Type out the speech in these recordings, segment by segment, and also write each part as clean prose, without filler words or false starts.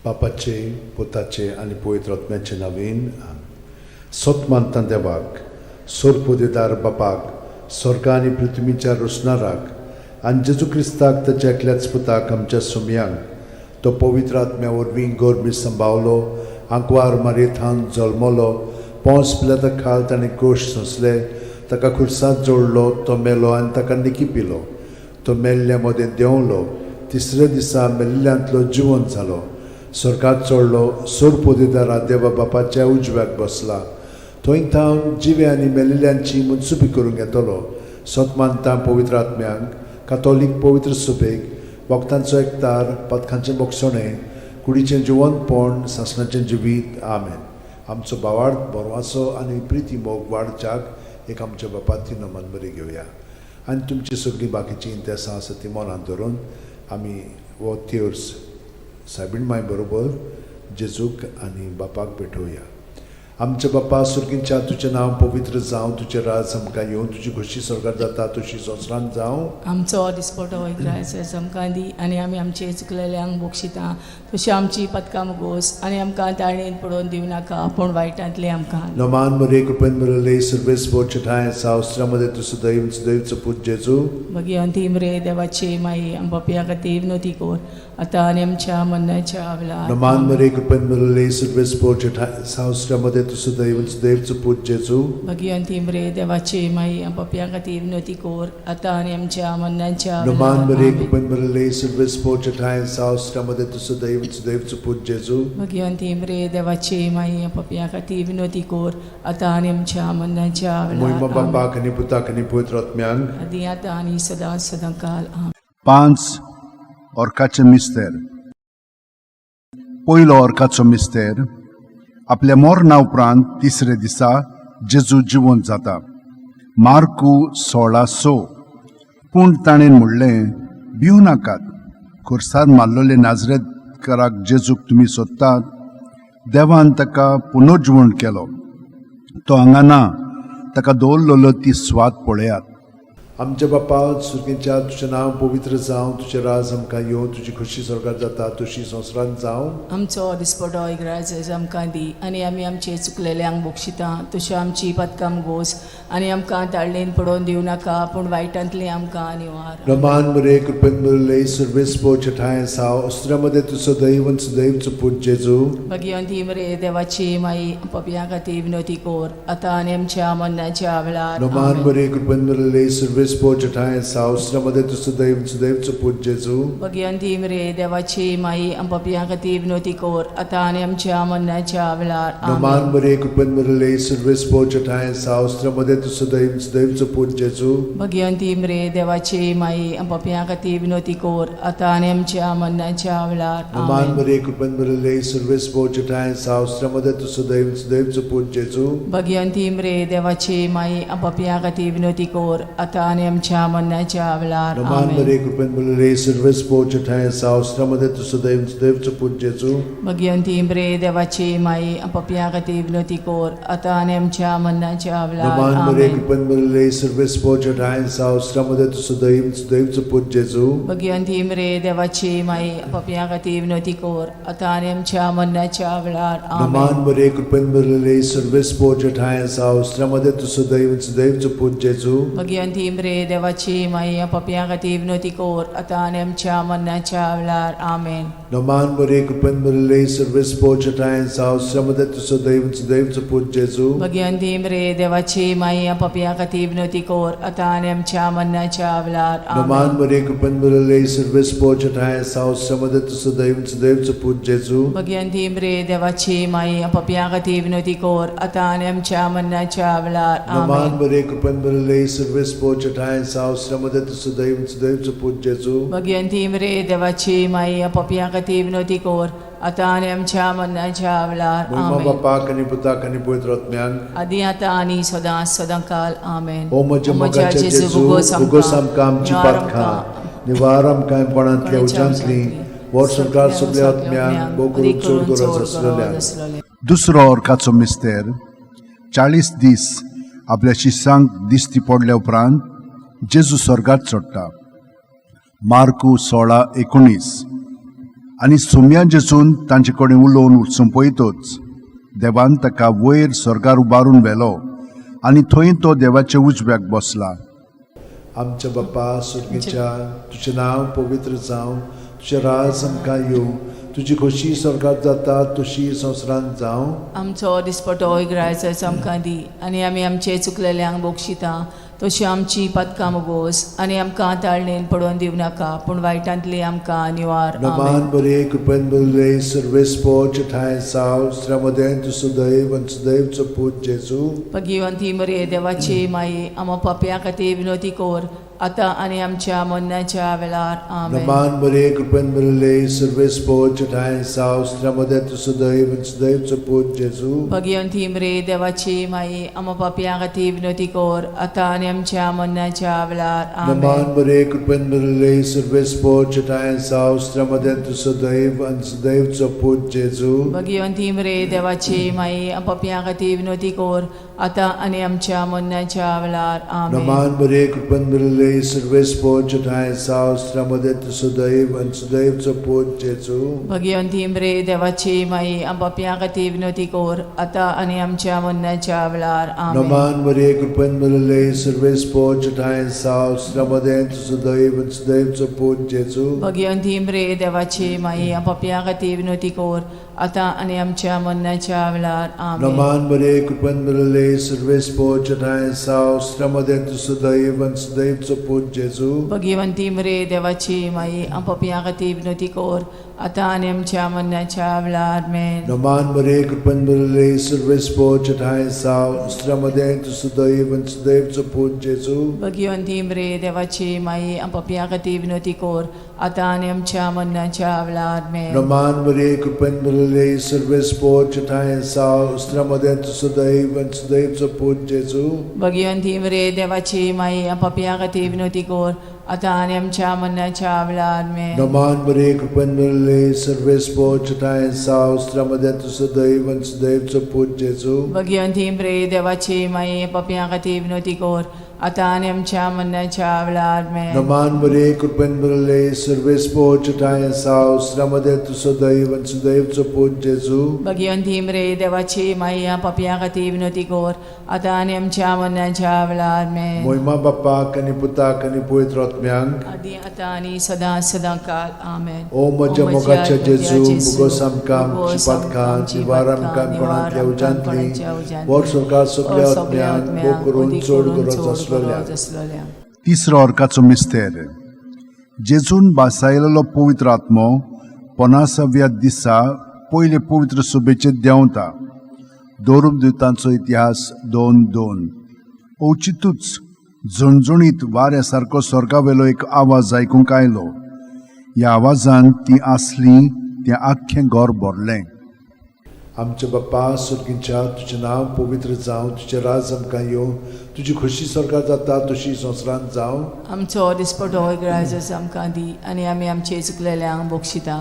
बापाचे, पुताचे आनी पवित्र आत्म्याचे नांवान आमेन. सत मानता देवाक, सोरपोदेदार बापाक, स्वर्गा आनी पृथ्वीच्या रोसणाराक, आनी जेजू क्रिस्ताक, ताच्या एकल्याच पुताक, आमच्या सुमयांक, तो पवित्र आत्म्या वरवीं गर्भी संभावलो, आंकवार मारयेथावन जल्मलो, पोंस पिलाता खाल ताणें कोश सोंसले, ताका खुर्सात जोडलो, तो मेलो आनी ताका निकी पिलो, तो मेल्ल्या मदें देंवलो, तिसऱ्या दिसा मेल्ल्यांतलो जिवंत जालो, स्वर्गात चडलो, सोरपोदेदारा देवा बापाच्या उजव्याक बसला, थंय थावन जिवे आनी मेल्ल्यांची मुनसुबी करूंक येतलो. सत मानता पवित्र आत्म्यांक, कातोलीक पवित्र सुबेक, भक्तांचो एकतार, पदकांचें बोगसणें, कुडीचें जिवंतपण, सासणाचें जिवीत. आमेन. आमचो भावार्थ, बरवासो आनी प्रिती मोग वाडच्याक एक आमच्या बापाती नमन बरी घेवया आनी तुमची सगळीं बाकीचीं इंतेसां आसा ती मनांत धरून आमी हो तेर्स सायबीण माय बरोबर जेजूक आनी बापाक भेटोवया. आमच्या बापा सुर्गींच्या, तुजें नांव पवित्र जावं, तुजें राज आमकां येवं, तुजी खोशी स्वर्गात जाता तशी संवसारांत जावं. आमचो दिसपटो इग्रायस आमकां दी आनी आमी आमचे चुकलेल्यांक बक्षिता तशी आमची पदकां मुगोस आनी आमकां ताळणेन पडोवन दिवं नाका, पूण वायटांतले आमकां. नमान मरे, कृपेन भरले, सर्वेस्पर ठांय सावस्त्रामध्ये तूं सदैव सदैवचो पूत जेजू. भगिवंती मरे देवाची माई, आम पापया खातीर विनवती कर, आतां आनी आमच्या मरणाच्या वेळार. नमान मरे, कृपेन भरले, सर्वेस्पर ठांय सावस्त्रामध्ये तूं सदैव सदैवचो पूत जेजू. भगिवंती मरे देवाची माई, आम पापया खातीर विनवती कर, आतां आनी आमच्या मरणाच्या नमान वेळार. मरे, आमेन. कृपेन भरले, सर्वेस्पर ठांय सावस्त्रामध्ये तूं सदैव सदैवचो पूत जेजू. भगिवंती मरे देवाची माई, आम पापया खातीर विनवती कर, आतां आनी आमच्या मरणाच्या मोहिमा वेळार. आमेन. बापाक आनी पुताक आनी पवित्र आत्म्यांक. आदी आतां आनी सदां सदां काल. आमेन. पांच ऑर्काचे मिस्तेर. पयलो ऑर्काचो मिस्तेर, आपल्या मरणा उपरांत तिसरे दिसा जेजू जिवंत जाता. मार्कू 16:6. पूण ताणें म्हणलें, भिवू नाकात. खुर्सार मारलेले नाजरेतकाराक जेजूक तुमी सोदतात. देवान ताका पुनर्जिवण केलो. तो हांगा ना. ताका दवरलेलो ती सुवात पळयात. आमच्या बापा सुर्गींच्या, तुजें नांव पवित्र जावं, तुजें राज आमकां येवं, तुजी खोशी स्वर्गात जाता तशी संवसारांत जावं. आमचो दिसपटो इग्राज आमकां दी आनी आमी आमचे चुकलेल्यांक बक्षिता तश्यो आमची पदकां गोस आनी आमकां ताळणेन पडोवन दिवं नाका, पूण वायटांतली आमकां निवार. रमान मरे, कृपेन भरले, सर्वेस्पर ठांय साव अस्त्रामध्ये तूं सदैव सदैवचो पूत जेजू. भगिवंती मरे देवाची माई, पपया खातीर विनवती कर, आतां आनी आमच्या मरणाच्या वेळार. रमान आमेन. मरे, कृपेन भरले, सर्वेस्पर ठांय साव अस्त्रामध्ये तूं सदैव सदैवचो पूत जेजू. भगिवंती मरे देवाची माई, पपया खातीर विनवती कर, आतां आनी आमच्या मरणाच्या वेळार. रमान आमेन. मरे, कृपेन भरले, सर्वेस्पर ठांय साव अस्त्रामध्ये तूं सदैव सदैवचो पूत जेजू. भगिवंती मरे देवाची माई, पपया खातीर विनवती कर, आतां आनी आमच्या मरणाच्या वेळार. रमान आमेन. मरे, कृपेन भरले, सर्वेस्पर ठांय साव अस्त्रामध्ये तूं सदैव सदैवचो पूत जेजू. भगिवंती मरे देवाची माई, पपया खातीर विनवती कर, आतां आनी आमच्या मरणाच्या वेळार. रमान आमेन. मरे, कृपेन भरले, सर्वेस्पर ठांय साव अस्त्रामध्ये तूं सदैव सदैवचो पूत जेजू. भगिवंती मरे देवाची माई, पपया खातीर विनवती कर, आतां आनी आमच्या मरणाच्या वेळार. रमान मरे, आमेन. कृपेन भरले, सर्वेस्पर ठांय साव अस्त्रामध्ये तूं सदैव सदैवचो पूत जेजू. भगिवंती मरे देवाची माई, पपया खातीर विनवती कर, आतां आनी आमच्या मरणाच्या वेळार. रमान आमेन. मरे, कृपेन भरले, सर्वेस्पर ठांय साव अस्त्रामध्ये तूं सदैव सदैवचो पूत जेजू. भगिवंती मरे देवाची माई, पपया खातीर विनवती कर, आतां आनी आमच्या मरणाच्या वेळार. आमेन. रमान मरे, कृपेन भरले, सर्वेस्पर ठांय साव अस्त्रामध्ये तूं सदैव सदैवचो पूत जेजू. भगिवंती मरे देवाची माई, पपया खातीर विनवती कर, आतां आनी आमच्या मरणाच्या वेळार. रमान आमेन. मरे, कृपेन भरले, सर्वेस्पर ठांय साव अस्त्रामध्ये तूं सदैव सदैवचो पूत जेजू. भगिवंती मरे देवाची माई, पपया खातीर विनवती कर, आतां आनी आमच्या मरणाच्या वेळार. रमान आमेन. मरे, कृपेन भरले, सर्वेस्पर ठांय साव अस्त्रामध्ये तूं सदैव सदैवचो पूत जेजू. भगिवंती मरे देवाची माई, पपया खातीर विनवती कर, आतां आनी आमच्या मरणाच्या वेळार. मोहिमा आमेन. बापाक आनी पुताक आनी पवित्र आत्म्याक. आदी आतां आनी सदां सदां काल. आमेन. ओ म्हज्या मोगाच्या जेजू, उगोस आमकां आमची पातकां, निवार आमकां कोणांतल्या उज्यांतली, वर संवसार सगल्या आत्म्यांक, भोव करून चड गरज आसलेल्या. दुसरो ऑर्काचो मिस्तेर, 40 दीस आपल्या शिसांक दिश्टी पडल्या उपरांत जेजू स्वर्गात चडटा. मार्कू 16:19. आनी सोम्या जेजून तांचे कडेन उलोवन सोंपयतच देवान ताका वयर स्वर्गार उबारून व्हेलो आनी थंय तो देवाच्या उजव्याक बसला. आमच्या बापा सुर्गीच्या, तुजें नांव पवित्र जावं, तुजें राज आमकां येवं, तुजी खोशी स्वर्गात जाता तशी संवसारांत जावं. आमचो दिसपटो इग्रायचो आमकां दी आनी आमी आमचे चुकलेल्यांक बक्षिता तशी आमची पातकां मोगोस आनी आमकां ताळणेन पडोवन दिवं नाका पूण वायटांतली आमकां निवार. आमेन. नमान बरे कृपेन बरले सर्वेस्पोच ठांय साव श्रमदें तूं सुदैव आनी सुदैवचो पूत जेजू. भगिवंती मरे देवाची माई, आमा पापया खातीर विनोती कर आतां आनी आमच्या मरणाच्या वेळार. आमेन. नमान बरे कृपेन बरले सर्वेस्पोच ठांय साव श्रमदें तूं सुदैव आनी सुदैवचो पूत जेजू. भगिवंती मरे देवाची माई, आमा पापया खातीर विनोती कर आतां आनी आमच्या मरणाच्या वेळार. आमेन. नमान बरे कृपेन बरले सर्वेस्पोच ठांय साव श्रमदें तूं सुदैव आनी सुदैवचो पूत जेजू. भगिवंती मरे देवाची माई, पापया खातीर विनोती कर आतां आनी आमच्या मरणाच्या वेळार. आमेन. नमान बरे कृपेन बरले सर्वेस्पोच ठांय साव श्रमदें तूं सुदैव आनी सुदैवचो पूत जेजू. भगिवंती मरे देवाची माई, पापया खातीर विनोती कर आतां आनी आमच्या मरणाच्या वेळार. आमेन. नमान बरे कृपेन बरले सर्वेस्पोच ठांय साव श्रमदें तूं सुदैव आनी सुदैवचो पूत जेजू. भगिवंती मरे देवाची माई, पापया खातीर विनोती कर आतां आनी आमच्या मरणाच्या वेळार. आमेन. नमान बरे कृपेन बरले सर्वेस्पोच ठांय साव श्रमदें तूं सुदैव आनी सुदैवचो पूत जेजू. भगिवंती मरे देवाची माई, पापया खातीर विनोती कर आतां आनी आमच्या मरणाच्या वेळार. आमेन. नमान बरे कृपेन बरले सर्वेस्पोच ठांय साव श्रमदें तूं सुदैव आनी सुदैवचो पूत जेजू. भगिवंती मरे देवाची माई, पापया खातीर विनोती कर आतां आनी आमच्या मरणाच्या वेळार. आमेन. नमान बरे कृपेन बरले सर्वेस्पोच ठांय साव श्रमदें तूं सुदैव आनी सुदैवचो पूत जेजू. भगिवंती मरे देवाची माई, पापया खातीर विनोती कर आतां आनी आमच्या मरणाच्या वेळार. आमेन. नमान बरे कृपेन बरले सर्वेस्पोच ठांय साव श्रमदें तूं सुदैव आनी सुदैवचो पूत जेजू. भगिवंती मरे देवाची माई, पापया खातीर विनोती कर आतां आनी आमच्या मरणाच्या वेळार. आमेन. नमान बरे कृपेन बरले सर्वेस्पोच ठांय साव श्रमदें तूं सुदैव आनी सुदैवचो पूत जेजू. भगिवंती मरे देवाची माई, पापया खातीर विनोती कर आतां आनी आमच्या मरणाच्या वेळार. आमेन. मोहिमा बाप्पाक आनी पुताक आनी पवित्र आत्म्यांक, आदी आतां आनी सदां सदां काल. आमेन. ओ म्हज्या मोगाच्या जेजू, मुगोस आमकां आमची पातकां निवार आमकां कोणांतल्या उज्यांतली वर स्वर्गात सगल्या आत्म्यांक भोग करून चड गरज आसलेल्या. आसलेल्या. तिसरो अर्काचो मिस्तेर. जेजून बासायलेलो पवित्र आत्मो पनासाव्या दिसा पयले पवित्र सभेचेर देंवता. दोरुमदुतांचो इतिहास 2:2. अवचितूच झणझणीत वाऱ्या सारको स्वर्गावेलो एक आवाज आयकूंक आयलो. ह्या आवाजान ती आसली तें आख्खें घर भरलें. आमच्या बाप्पा स्वर्गीच्या, तुजें नांव पवित्र जावं, तुजें राज आमकां येवं, तुजी खोशी स्वर्गात जाता तशी संवसारांत जावं. आमचो दिसपटो इगराजस आमकां दी आनी आमी आमचे चुकलेल्यांक बक्षिता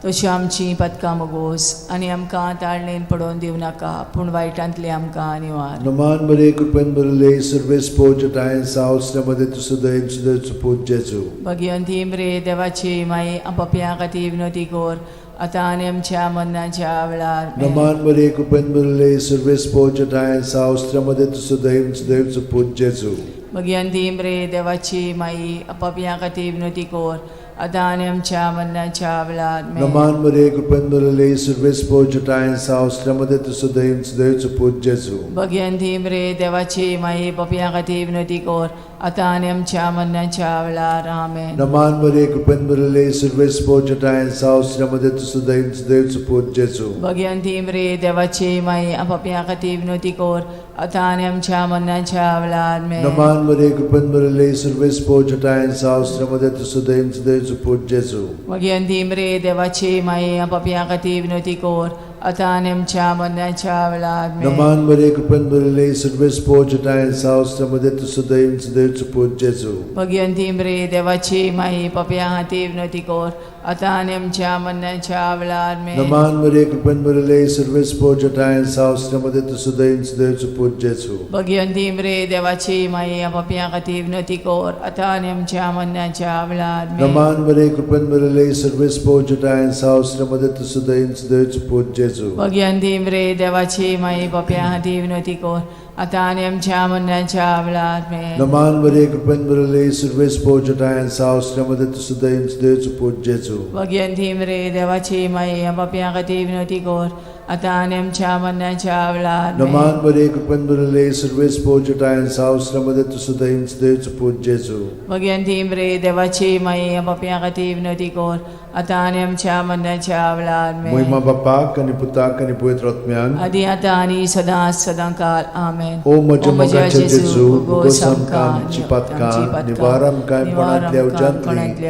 तशी आमची पातकां मोगोस आनी आमकां ताळणेन पडोवन दिवं नाका पूण वायटांतली आमकां निवार. नमान बरे कृपेन बरले सर्वेस्पोच ठांय साव श्रमदें तूं सुदैव सुदैवचो पूत जेजू. भगिवंती मरे देवाची माई, पापया खातीर विनोती कर आतां आनी आमच्या मरणाच्या वेळार. आमेन. नमान बरे कृपेन बरले सर्वेस्पोच ठांय साव श्रमदें तूं सुदैव सुदैवचो पूत जेजू. भगिवंती मरे देवाची माई, पापया खातीर विनोती कर आतां आनी आमच्या मरणाच्या वेळार. आमेन. नमान बरे कृपेन बरले सर्वेस्पोच ठांय साव श्रमदें तूं सुदैव सुदैवचो पूत जेजू. भगिवंती मरे देवाची माई, पापया खातीर विनोती कर आतां आनी आमच्या मरणाच्या वेळार. आमेन. नमान बरे कृपेन बरले सर्वेस्पोच ठांय साव श्रमदें तूं सुदैव सुदैवचो पूत जेजू. भगिवंती मरे देवाची माई, पापया खातीर विनोती कर आतां आनी आमच्या मरणाच्या वेळार. आमेन. नमान बरे कृपेन बरले सर्वेस्पोच ठांय साव श्रमदें तूं सुदैव सुदैवचो पूत जेजू. भगिवंती मरे देवाची माई, पापया खातीर विनोती कर आतां आनी आमच्या मरणाच्या वेळार. आमेन. नमान बरे कृपेन बरले सर्वेस्पोच ठांय साव श्रमदें तूं सुदैव सुदैवचो पूत जेजू. भगिवंती मरे देवाची माई, पापया खातीर विनोती कर आतां आनी आमच्या मरणाच्या वेळार आमेन. नमान मरिये, कृपेन भरिल्ले, सर्वेस्पर जठाय सावसऱ्यामध्ये तूं सदैव देवचो पूत जेजू. भगिवंती मरे देवाची माई, पापयां खातीर विनवती कर आतां आनी आमच्या मरणाच्या वेळार आमेन. नमान मरिये, कृपेन भरिल्ले, सर्वेस्पर जठाय सावसऱ्यामध्ये तूं सदैव देवचो पूत जेजू. भगिवंती मरे देवाची माई, पापयां खातीर विनवती कर आतां आनी आमच्या मरणाच्या वेळार आमेन. नमान मरिये, कृपेन भरिल्ले, सर्वेस्पर जठाय सावसऱ्यामध्ये तूं सदैव देवचो पूत जेजू. भगिवंती मरे देवाची माई, पापयां खातीर विनवती कर आतां आनी आमच्या मरणाच्या वेळार आमेन. नमान मरिये, कृपेन भरिल्ले, सर्वेस्पर जठाय सावसऱ्यामध्ये तूं सदैव देवचो पूत जेजू. भगिवंती मरे देवाची माई, पापयां खातीर विनवती कर आतां आनी आमच्या मरणाच्या वेळार आमेन. महिमा बापाक आनी पुताक आनी पवित्र आत्म्याक. आदी आतां आनी सदां सदां काल आमेन. ओ म्हज्या मोगाच्या जेजू, भोगोस आमकां आमची पातकां, निवार आमकां कोणांतल्या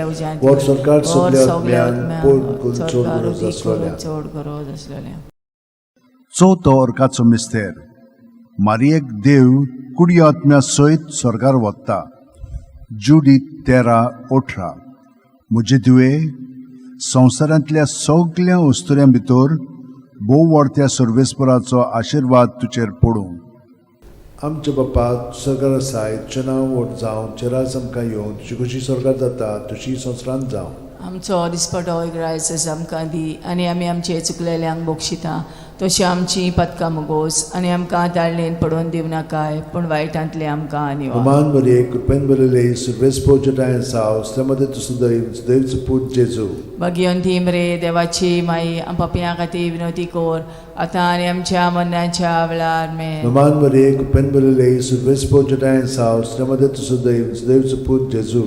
उज्यांतली, व्हड सरकार सगल्या आत्म्यान पोड करून चड गरज आसलेल्या. चड गरज आसलेल्या. चवथो अर्काचो मिस्तेर. मारियेक देव कुडी आत्म्या सयत स्वर्गार वता. जुडी 13:18. म्हजे धुवे, संवसारांतल्या सगल्या वस्तुऱ्यां भितर भोव व्हडत्या सर्वेस्पराचो आशिर्वाद तुजेर पडूं. आमच्या बापा सरकार आसाय, तुजें नांव व्हड जावं, तुजें राज आमकां येवं, तुजी खुशी स्वर्गार जाता तशी संवसारांत जावं. आमचो दिसपटो इग्रायस आमकां दी आनी आमी आमचे चुकलेल्यांक बक्षिता तशी आमची पदकां मुगोस आनी आमकां ताळणेन पडोवन दिवं नाकाय, पूण वायटांतले आमकां निवार. नमान मरिये, कृपेन भरिल्ले, सर्वेस्पर जठाय सावसऱ्यामध्ये तूं सदैव देवचो पूत जेजू. भगिवंती मरे देवाची माई, पापयां खातीर विनवती कर आतां आनी आमच्या मरणाच्या वेळार आमेन. नमान मरिये, कृपेन भरिल्ले, सर्वेस्पर जठाय सावसऱ्यामध्ये तूं सदैव देवचो पूत जेजू.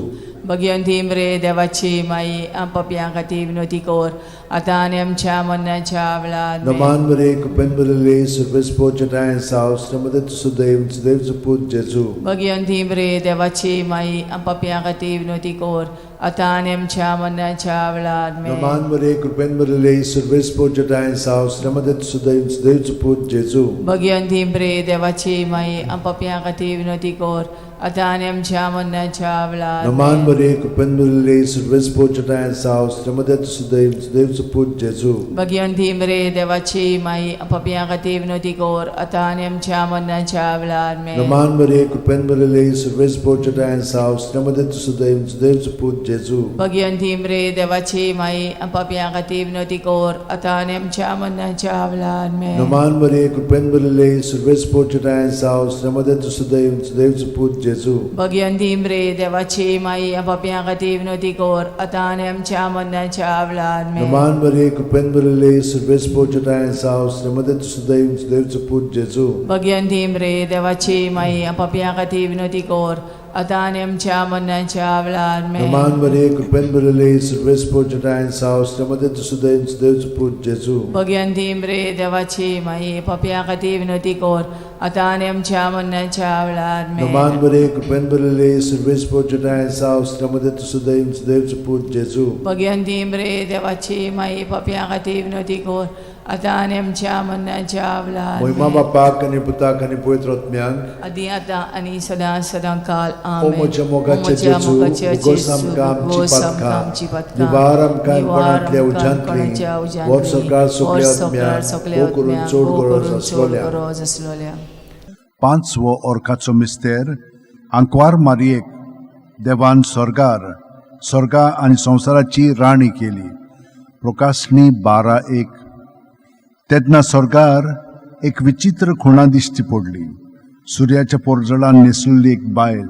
भगिवंती मरे देवाची माई, पापयां खातीर विनवती कर आतां आनी आमच्या मरणाच्या वेळार आमेन. नमान मरिये, कृपेन भरिल्ले, सर्वेस्पर जठाय सावसऱ्यामध्ये तूं सदैव देवचो पूत जेजू. भगिवंती मरे देवाची माई, पापयां खातीर विनवती कर आतां आनी आमच्या मरणाच्या वेळार आमेन. नमान मरिये, कृपेन भरिल्ले, सर्वेस्पर जठाय सावसऱ्यामध्ये तूं सदैव देवचो पूत जेजू. भगिवंती मरे देवाची माई, पापयां खातीर विनवती कर आतां आनी आमच्या मरणाच्या वेळार नमान आमेन. मरिये, कृपेन भरिल्ले, सर्वेस्पर जठाय सावसऱ्यामध्ये तूं सदैव देवचो पूत जेजू. भगिवंती मरे देवाची माई, पापयां खातीर विनवती कर आतां आनी आमच्या मरणाच्या वेळार आमेन. नमान मरिये, कृपेन भरिल्ले, सर्वेस्पर जठाय सावसऱ्यामध्ये तूं सदैव देवचो पूत जेजू. भगिवंती मरे देवाची माई, पापयां खातीर विनवती कर आतां आनी आमच्या मरणाच्या वेळार आमेन. नमान मरिये, कृपेन भरिल्ले, सर्वेस्पर जठाय सावसऱ्यामध्ये तूं सदैव देवचो पूत जेजू. भगिवंती मरे देवाची माई, पापयां खातीर विनवती कर आतां आनी आमच्या मरणाच्या वेळार आमेन. नमान मरिये, कृपेन भरिल्ले, सर्वेस्पर जठाय सावसऱ्यामध्ये तूं सदैव देवचो पूत जेजू. भगिवंती मरे देवाची माई, पापयां खातीर विनवती कर आतां आनी आमच्या मरणाच्या वेळार आमेन. नमान मरिये, कृपेन भरिल्ले, सर्वेस्पर जठाय सावसऱ्यामध्ये तूं सदैव देवचो पूत जेजू. भगिवंती मरे देवाची माई, पापयां खातीर विनवती कर आतां आनी आमच्या मरणाच्या वेळार आमेन. नमान मरिये, कृपेन भरिल्ले, सर्वेस्पर जठाय सावसऱ्यामध्ये तूं सदैव देवचो पूत जेजू. भगिवंती मरे देवाची माई, पापयां खातीर विनवती कर आतां आनी आमच्या मरणाच्या वेळार महिमा आमेन. बापाक आनी पुताक आनी पवित्र आत्म्याक. आदी आतां आनी सदां सदां काल ओ आमेन. म्हज्या मोगाच्या जेजू, भोगोस आमकां आमची पातकां, निवार आमकां कोणांतल्या उज्यांतली, व्हड सरकार सगल्या आत्म्याक भोव करून चड गरज आसलोल्या. गरज आसलोल्या. पांचवो अर्काचो मिस्तेर. आंकवार मारियेक देवान स्वर्गार स्वर्गा आनी संवसाराची राणी केली. प्रकाशणी 12:1. तेन्ना स्वर्गार एक विचित्र खुणा दिश्टी पडली. सुर्याच्या पोरजळान न्हेसलेली एक बायल,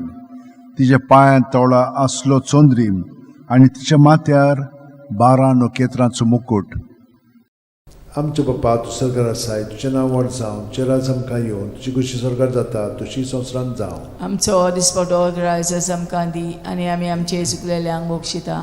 तिच्या पांयां तोळा आसलो चंद्रीम आनी तिच्या माथ्यार 12 नखेत्रांचो मुकूट. आमच्या बापा, तूं सरकार आसाय, तुजें नांव व्हड जावं, तुजें राज आमकां येवं, तुजी खुशी सरकार जाता तशी संवसारांत जावं. आमचो दिसपटो ग्रायस आमकां दी आनी आमी आमचे चुकलेल्यांक बक्षिता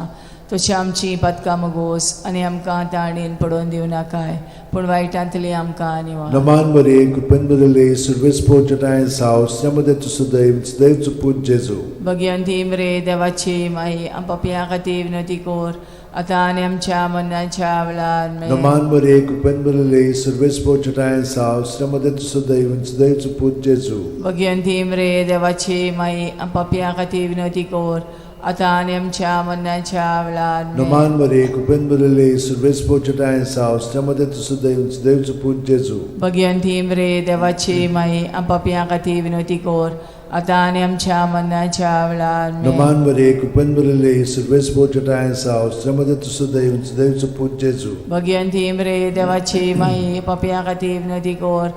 तशी आमची पातकां मुगोस आनी आमकां ताणेन पडोवन दिवं नाकाय, पूण वायटांतली आमकां निवार. नमान मरिये, कृपेन भरिल्ले, सर्वेस्पर जठाय सावसऱ्यामध्ये तूं सदैव देवचो पूत जेजू. भगिवंती मरे देवाची माई, पापयां खातीर विनवती कर आतां आनी आमच्या मरणाच्या वेळार आमेन. नमान मरिये, कृपेन भरिल्ले, सर्वेस्पर जठाय सावसऱ्यामध्ये तूं सदैव देवचो पूत जेजू. भगिवंती मरे देवाची माई, पापयां खातीर विनवती कर आतां आनी आमच्या मरणाच्या वेळार आमेन. नमान मरे कृपेन भरिल्ले सुर्वेस पोचटाय साव श्रमदे तुसो देव देवचो पूत जेजू. भगवंती मरे देवाची माई, आपापया खातीर विनवती कर, आतां आनी आमच्या मरणाच्या वेळार आमेन. नमान मरे कृपेन भरिल्ले सुर्वेस पोचटाय साव श्रमदे तुसो देव देवचो पूत जेजू. भगवंती मरे देवाची माई, पापया खातीर विनवती कर,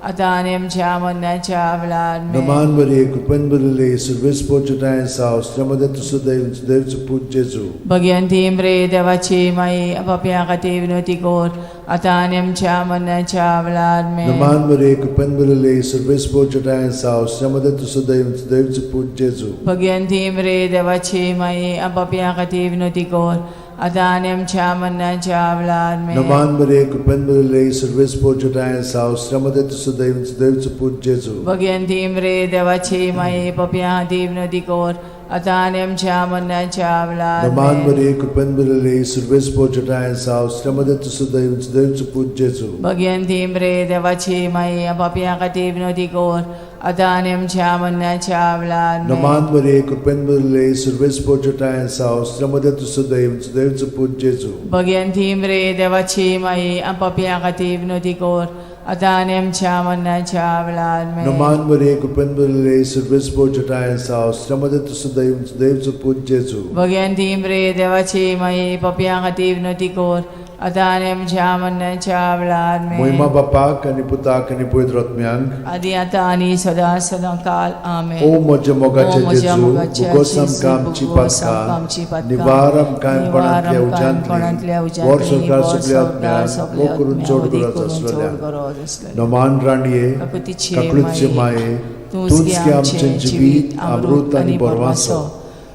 आतां आनी आमच्या मरणाच्या वेळार आमेन. नमान मरे कृपेन भरिल्ले सुर्वेस पोचटाय साव श्रमदे तुसो देव देवचो पूत जेजू. भगवंती मरे देवाची माई, पापया खातीर विनवती कर, आतां आनी आमच्या मरणाच्या वेळार आमेन. नमान मरे कृपेन भरिल्ले सुर्वेस पोचटाय साव श्रमदे तुसो देव देवचो पूत जेजू. भगवंती मरे देवाची माई, पापया खातीर विनवती कर, आतां आनी आमच्या मरणाच्या वेळार आमेन. नमान मरे कृपेन भरिल्ले सुर्वेस पोचटाय साव श्रमदे तुसो देव देवचो पूत जेजू. भगवंती मरे देवाची माई, पापया खातीर विनवती कर, आतां आनी आमच्या मरणाच्या वेळार नमान आमेन. मरे कृपेन भरिल्ले सुर्वेस पोचटाय साव श्रमदे तुसो देव देवचो पूत जेजू. भगवंती मरे देवाची माई, पापया खातीर विनवती कर, आतां आनी आमच्या मरणाच्या वेळार आमेन. नमान मरे कृपेन भरिल्ले सुर्वेस पोचटाय साव श्रमदे तुसो देव देवचो पूत जेजू. भगवंती मरे देवाची माई, पापया खातीर विनवती कर, आतां आनी आमच्या मरणाच्या वेळार आमेन. नमान मरे कृपेन भरिल्ले सुर्वेस पोचटाय साव श्रमदे तुसो देव देवचो पूत जेजू. भगवंती मरे देवाची माई, पापया खातीर विनवती कर, आतां आनी आमच्या मरणाच्या वेळार आमेन. मोहिमा बापाक आनी पुताक आनी पवित्र आत्म्यांक, आदी आतां आनी सदां सदां काल आमेन. ओ म्हज्या ओ मोगाचे म्हज्या जेजू, मोगाचे भुगोस जेजू, आमकां आमची भुगोस आमकां आमची पातकां, पातकां, निवार आमकां निवार कोणांतल्या आमकां कोणांतल्या उज्यांतली, वर उज्यांतली, संवसार वर सगल्या संवसार आत्म्यांक, सगल्या मोग करून आत्म्यांक, चड वदी गरज करून चड आसलेल्या. गरज आसलेल्या. नमान राणये, काकुतीचे काकळूतचे माये, माये, तूंच तूंच गे गे आमचें आमचें जिवीत, अमृत आनी बरवासो.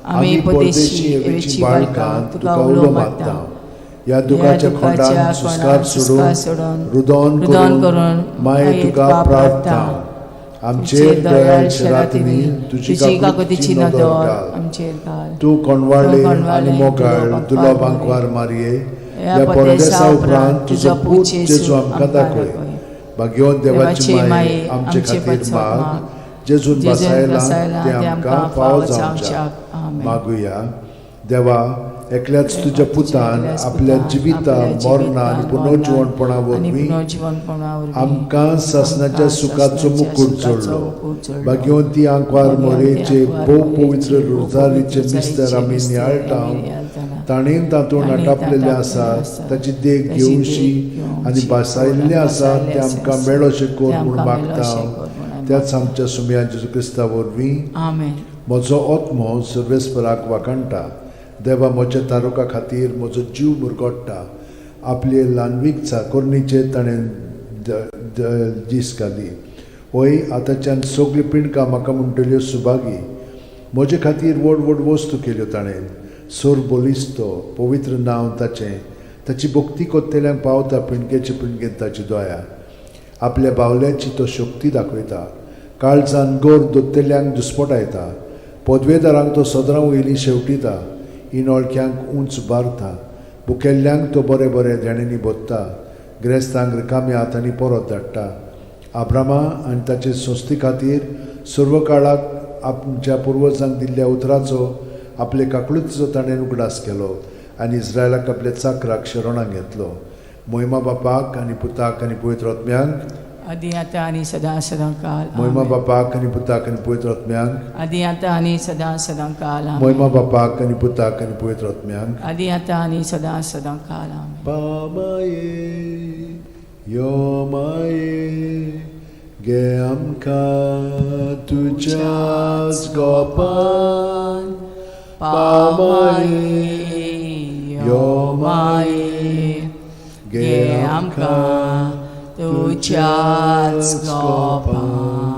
आमी परदेशी एवेची बाळकां, तुका उलो मारता. ह्या दुखाच्या खोंडान सुस्कार सोडून, रुदोन रुदन करून करून माये तुका प्रार्थना. आमचेर दयाळ शेरातिनी तुजी तुजी काकुतीची काकुतीची नदर नदर घाल. आमचेर घाल. तूं कोणवाळे तूं कोणवाळे आनी मोगाळ तुलो तुलो बांकवार बांकवार मारये, ह्या ह्या परदेसा परदेसा उपरांत उपरांत तुजो तुजो पूत पूत जेजू जेजू आमकां आमकां दाखय. दाखय. भाग्यवंत देवाची देवाची माये, माये, आमचे आमचे खातीर पासत माग, माग, जेजून जेजून बसायला बसायला ते आमकां फावो जावच्याक. आमेन. मागुया. देवा, एकल्याच तुज्या पुतान एकल्याच आपल्या पुतान जिविता आपल्या मरणा आनी जिवितान, पुनर्जिवणपणा मरणान आनी वरवीं पुनर्जिवणपणा वरवीं आमकां सासणाच्या आमकां सुखाचो सासणाच्या मुकूट सुखाचो जोडलो. मुकूट जोडलो. भाग्यवंती आंकवार भाग्यवंती मोरेचे आंकवार भोव मोरेचे पवित्र भोव रोजारीचे पवित्र मिस्तर रोजारीचे आमी मिस्तर नियाळटा, आमी नियाळटाना, ताणें तातूंत ताणें आटापलेलें तातूंत आसा, आसा, ताची देख ताची देख घेवशी घेवशी आनी भासायल्लें आसा भासायल्लें तें आमकां आसा, मेळोशें कर तें म्हूण आमकां मागता. मेळोशें कर म्हूण आमी त्याच आमच्या सुमया जेजू क्रिस्ता वरवीं. आमेन. म्हजो आत्मो सर्वेस्पराक वाखाणटा, देवा म्हज्या तारुका खातीर म्हजो जीव मुरगोट्टा. आपले ल्हानवीक चाकोरणीचेर ताणें दीस घाली. वय आतांच्यान सगळीं पिंडकां म्हाका म्हणटल्यो सुभागी. म्हजे खातीर व्हड व्हड वस्तू केल्यो ताणें. सोर बलिस्तो पवित्र नांव ताचें, ताची भक्ती कोत्तेल्यांक पावता पिंडकेचे पिंडकेन ताची दया. आपल्या बावल्याची तो शक्ती दाखयता, काळजान गोर दोत्तेल्यांक दुस्पटायता. पदवेदारांक तो सदरां वयली शेवटिता, इनोळख्यांक उंच उबारता. भुकेल्ल्यांक तो बरें बरें देण्यांनी भोत्ता, ग्रेस्तांक रिकाम्या हातांनी परत धाडटा. आब्रामा आनी ताचे संस्थे खातीर सर्व काळाक आमच्या पुर्वजांक दिल्ल्या उतराचो आपले काकळुतीचो ताणें उगडास केलो आनी इस्रायलाक आपल्या चाकराक शरणाक घेतलो. मोहिमा बापाक आनी पुताक आनी पवित्र आत्म्यांक, आदी आतां आनी सदां सदां काल मोहिमा आमेन. बापाक आनी पुताक आनी पवित्र आत्म्यांक, आदी आतां आनी सदां सदां काल आमेन. मोहिमा बापाक आनी पुताक आनी पवित्र आत्म्यांक. आदी आतां आनी सदां सदां काल आमेन. पामाये यो माये गे आमकां तुज्याच गोपान. पामाये यो माये गे गे आमकां तुज्याच गोपान.